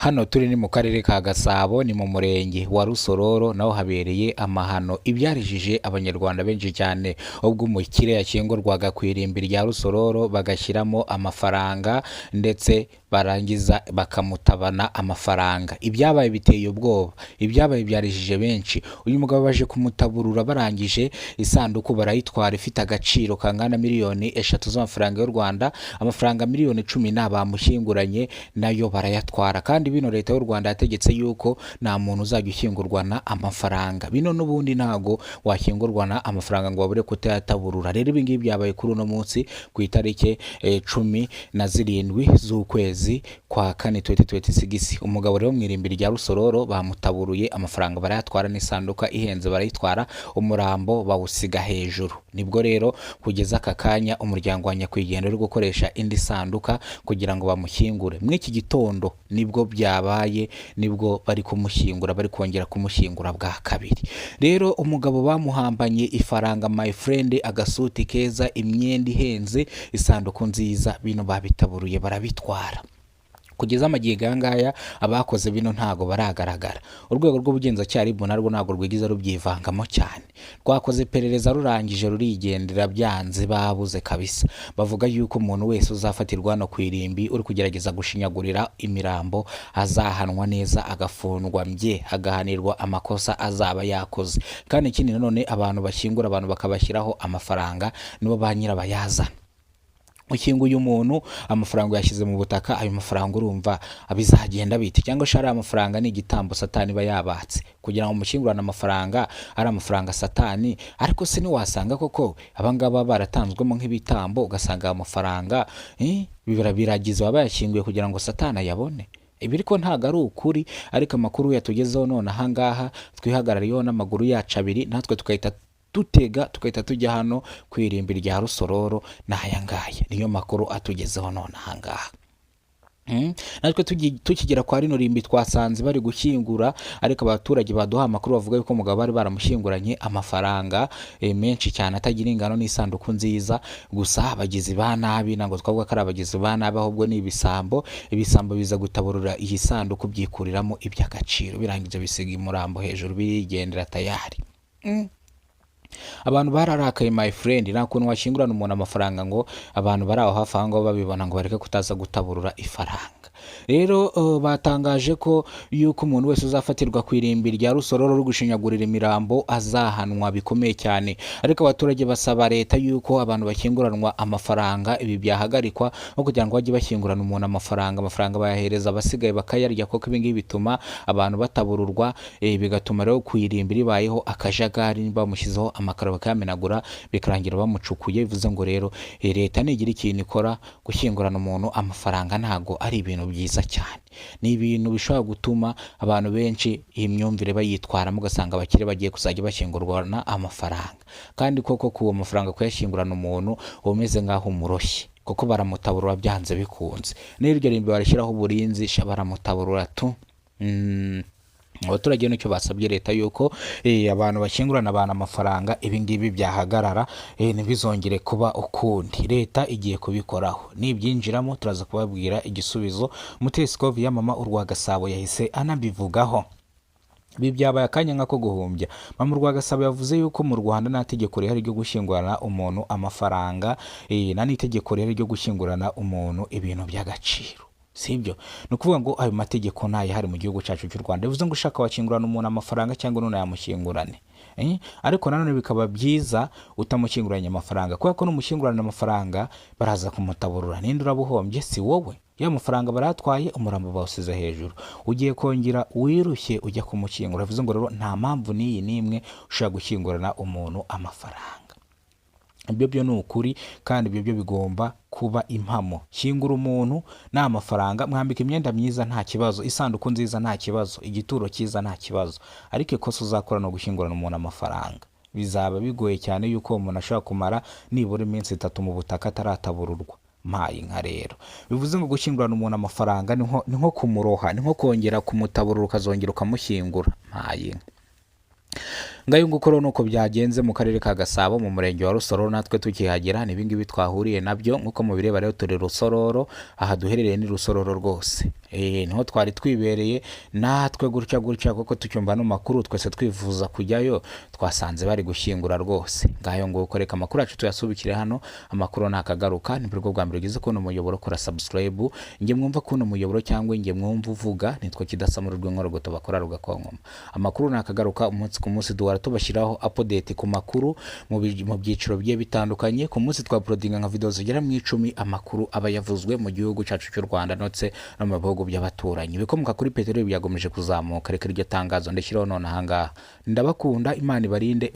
Hano turi ni mu karere ka Gasabo, ni mu murenge wa Rusororo, naho habereye amahano ibyarijije Abanyarwanda benshi cyane, ubwo umukire yashyingurwaga ku irimbi rya Rusororo bagashyiramo amafaranga ndetse barangiza bakamutabana amafaranga. Ibyabaye biteye ubwoba, ibyabaye byarijije benshi. Uyu mugabo baje kumutaburura, barangije isanduku barayitwara ifite agaciro kangana miliyoni 3 z'amafaranga y'u Rwanda. Amafaranga miliyoni 10 na bamushyinguranye nayo barayatwara. Kandi bino Leta y'u Rwanda yategetse yuko nta muntu uzajya ushyingurwana amafaranga. Bino n'ubundi ntago washyingurwana amafaranga ngo babure kutayataburura. Rero ibi ngibi byabaye kuri uno munsi ku itariki 17 z'ukwezi kwa kane 2026. Umugabo rero mu irimbi rya Rusororo bamutaburuye, amafaranga barayatwara n'isanduka ihenze barayitwara, umurambo bawusiga hejuru. Nibwo rero kugeza aka kanya umuryango wa nyakwigendera uri gukoresha indi sanduka kugira ngo bamushyingure. Muri iki gitondo nibwo byabaye, nibwo bari kumushyingura, bari kongera kumushyingura bwa kabiri. Rero umugabo bamuhambanye ifaranga, my friend, agasuti keza, imyenda ihenze, isanduku nziza, bino babitaburuye barabitwara. Kugeza amagingo aya ngaya abakoze bino ntago baragaragara. Urwego rw'ubugenzacyaha RIB narwo ntabwo rwigeze rubyivangamo cyane, rwakoze iperereza rurangije rurigendera, byanze babuze kabisa. Bavuga yuko umuntu wese uzafatirwa hano ku irimbi uri kugerageza gushinyagurira imirambo azahanwa neza, agafungwa mbye, agahanirwa amakosa azaba yakoze. Kandi ikindi nanone, abantu bashyingura abantu bakabashyiraho amafaranga nibo ba nyirabayazana. Ushyinguye umuntu, amafaranga uyashyize mu butaka, ayo mafaranga urumva bizagenda bite? Cyangwa se ari amafaranga ni igitambo Satani iba yabatse kugira ngo mushyingurane amafaranga, ari amafaranga Satani. Ariko se ntiwasanga koko abangaba baratanzwemo nk'ibitambo, ugasanga aya mafaranga biragize baba bayashyinguye kugira ngo Satani ayabone? Ibi ariko ntabwo ari ukuri, ariko amakuru yatugezeho none ahangaha twihagarariyeho n'amaguru yacu abiri, natwe tugahita dutega tugahita tujya hano ku irimbi rya Rusororo, ni aya ngaya, niyo makuru atugezeho none ahangaha. Natwe tukigera kwa rino rimbi twasanze bari gushyingura, ariko abaturage baduha amakuru bavuga yuko umugabo bari baramushyinguranye amafaranga menshi cyane atagira ingano n'isanduku nziza. Gusa abagizi ba nabi, ntabwo twavuga ko ari abagizi ba nabi, ahubwo ni ibisambo. Ibisambo biza gutaburura iyi sanduku, byikuriramo iby'agaciro, birangije bisiga umurambo hejuru, birigendera tayari. Abantu bararakaye, my friend. Nta kuntu washyingurana umuntu amafaranga ngo abantu bari aho hafi aho ngaho babibona ngo bareke kutaza gutaburura ifaranga. Rero batangaje ko yuko umuntu wese uzafatirwa ku irimbi rya Rusororo uri gushinyagurira imirambo azahanwa bikomeye cyane. Ariko abaturage basaba Leta yuko abantu bashyinguranwa amafaranga ibi byahagarikwa, no kugira ngo bajye bashyingurana umuntu amafaranga, amafaranga bayahereza abasigaye bakayarya, kuko ibi ngibi bituma abantu batabururwa, bigatuma rero ku irimbi ribayeho akajagari, bamushyizeho amakaro bakayamenagura, bikarangira bamucukuye. Bivuze ngo rero Leta nigira ikintu ikora. Gushyingurana umuntu amafaranga ntago ari ibintu byiza cyane, ni ibintu bishobora gutuma abantu benshi iyi myumvire bayitwaramo, ugasanga abakire bagiye kuzajya bashyingurwana amafaranga. Kandi koko ku uwo mafaranga kuyashyingurana umuntu uba umeze nk'aho umuroshye, kuko baramutaburura byanze bikunze. N'iryo rimbi barishyiraho uburinzi sha, baramutaburura tu. Abaturage nicyo basabye Leta, yuko abantu bashyingurana abantu amafaranga ibi ngibi byahagarara, ntibizongere kuba ukundi. Leta igiye kubikoraho, nibyinjiramo turaza kubabwira igisubizo. Mutesi ya Mama urwa Gasabo yahise anabivugaho. Ibi byabaye akanya nk'ako guhumbya. Mama Urwagasabo yavuze yuko mu Rwanda nta tegeko rihari ryo gushyingurana umuntu amafaranga, nta n'itegeko rihari ryo gushyingurana umuntu ibintu by'agaciro. Sibyo? Ni ukuvuga ngo ayo mategeko ntayahari mu gihugu cyacu cy'u Rwanda. Bivuze ngo ushaka wakingurana umuntu amafaranga cyangwa ntunayamushyingurane. Ariko nanone bikaba byiza utamushyinguranye amafaranga, kubera ko numushyingurana amafaranga baraza kumutaburura. Ninde uraba uhombye? Si wowe? Ya mafaranga barayatwaye, umurambo bawusize hejuru, ugiye kongera wirushye ujya kumushyingura. Bivuze ngo rero nta mpamvu n'iyi n'imwe ushobora gushyingurana umuntu amafaranga. Ibyo byo ni ukuri, kandi ibyo byo bigomba kuba impamo. Shyingura umuntu nta mafaranga, mwambika imyenda myiza nta kibazo, isanduku nziza nta kibazo, igituro cyiza nta kibazo, ariko ikosa uzakora ni ugushyingurana umuntu amafaranga. Bizaba bigoye cyane yuko uwo muntu ashobora kumara nibura iminsi 3 mu butaka ataratabururwa. Mpaye inka rero, bivuze ngo gushyingurana umuntu amafaranga ni nko kumuroha, ni nko kongera kumutaburura ukazongera ukamushyingura. Mpaye inka. Ngayo nguko rero nuko byagenze mu karere ka Gasabo mu murenge wa Rusororo. Natwe tukihagera ni ibingibi twahuriye nabyo nk'uko mubireba. Rero turi Rusororo, aha duherereye ni Rusororo rwose. Niho twari twibereye natwe gutya gutya, kuko tucyumva no makuru twese twifuza kujyayo, twasanze bari gushyingura rwose. Ngayo nguko, reka amakuru yacu tuyasubikire hano. Amakuru nakagaruka. Ni bwo bwa mbere ugeze kubona umuyoboro, kora subscribe. Njye mwumva kubona umuyoboro cyangwa njye mwumva uvuga nitwa Kidasamura rw'inkorogoto bakora rugakonkoma. Amakuru nakagaruka, umunsi ku munsi duhora tubashyiraho update ku makuru mu byiciro bigiye bitandukanye. Ku munsi twa-uploadinga nka video zigera mu 10, amakuru aba yavuzwe mu gihugu cyacu cy'u Rwanda ndetse no mu bihugu by'abaturanyi. Ibikomoka kuri peteroli byagomeje kuzamuka. Reka iryo tangazo ndishyiraho none ahangaha. Ndabakunda, Imana ibarinde.